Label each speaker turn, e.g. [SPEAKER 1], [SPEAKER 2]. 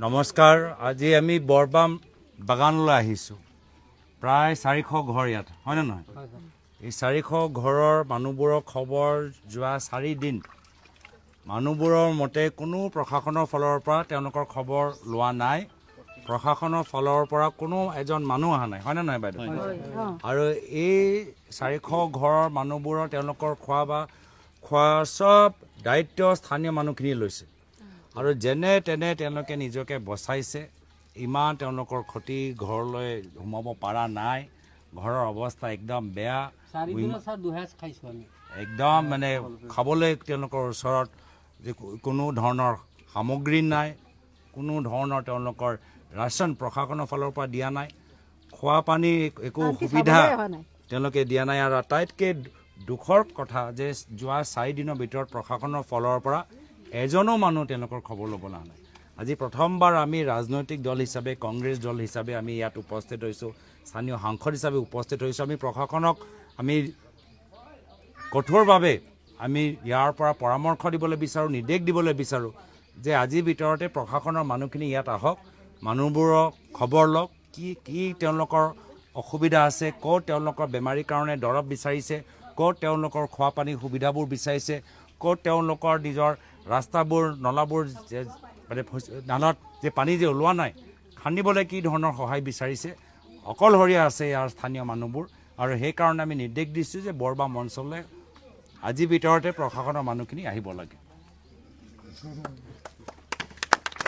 [SPEAKER 1] নমস্কাৰ। আজি আমি বৰবাম বাগানলৈ আহিছোঁ। প্ৰায় 400 ঘৰ ইয়াত, হয়নে নহয়? এই 400 ঘৰৰ মানুহবোৰৰ খবৰ যোৱা 4 দিন মানুহবোৰৰ মতে কোনো প্ৰশাসনৰ ফালৰ পৰা তেওঁলোকৰ খবৰ লোৱা নাই। প্ৰশাসনৰ ফালৰ পৰা কোনো এজন মানুহ অহা নাই, হয়নে নহয় বাইদেউ? আৰু এই 400 ঘৰৰ মানুহবোৰৰ তেওঁলোকৰ খোৱা বা খোৱা চব দায়িত্ব স্থানীয় মানুহখিনিয়ে লৈছে আৰু যেনে তেনে তেওঁলোকে নিজকে বচাইছে। ইমান তেওঁলোকৰ ক্ষতি, ঘৰলৈ সোমাব পৰা নাই, ঘৰৰ অৱস্থা একদম বেয়া।
[SPEAKER 2] 4 দিনত ছাৰ দুসাঁজ খাইছোঁ আমি।
[SPEAKER 1] একদম মানে খাবলৈ তেওঁলোকৰ ওচৰত যে কোনো ধৰণৰ সামগ্ৰী নাই, কোনো ধৰণৰ তেওঁলোকৰ ৰাচন প্ৰশাসনৰ ফালৰ পৰা দিয়া নাই, খোৱা পানী একো
[SPEAKER 3] আনকি
[SPEAKER 1] সুবিধা
[SPEAKER 3] চাবলৈ অহা নাই।
[SPEAKER 1] তেওঁলোকে দিয়া নাই। আৰু আটাইতকৈ দুখৰ কথা যে যোৱা 4 দিনৰ ভিতৰত প্ৰশাসনৰ ফালৰ পৰা এজনো মানুহ তেওঁলোকৰ খবৰ ল'বলৈ অহা নাই। আজি প্ৰথমবাৰ আমি ৰাজনৈতিক দল হিচাপে, কংগ্ৰেছ দল হিচাপে আমি ইয়াত উপস্থিত হৈছোঁ, স্থানীয় সাংসদ হিচাপে উপস্থিত হৈছোঁ। আমি প্ৰশাসনক আমি কঠোৰভাৱে আমি ইয়াৰ পৰা পৰামৰ্শ দিবলৈ বিচাৰোঁ, নিৰ্দেশ দিবলৈ বিচাৰোঁ যে আজিৰ ভিতৰতে প্ৰশাসনৰ মানুহখিনি ইয়াত আহক, মানুহবোৰক খবৰ লওক, কি কি তেওঁলোকৰ অসুবিধা আছে, ক'ত তেওঁলোকৰ বেমাৰীৰ কাৰণে দৰৱ বিচাৰিছে, ক'ত তেওঁলোকৰ খোৱা পানীৰ সুবিধাবোৰ বিচাৰিছে, ক'ত তেওঁলোকৰ নিজৰ ৰাস্তাবোৰ, নলাবোৰ যে মানে নালাত যে পানী যে ওলোৱা নাই, খান্দিবলৈ কি ধৰণৰ সহায় বিচাৰিছে। অকলশৰীয়া আছে ইয়াৰ স্থানীয় মানুহবোৰ আৰু সেইকাৰণে আমি নিৰ্দেশ দিছোঁ যে বৰবাম অঞ্চললৈ আজিৰ ভিতৰতে প্ৰশাসনৰ মানুহখিনি আহিব লাগে।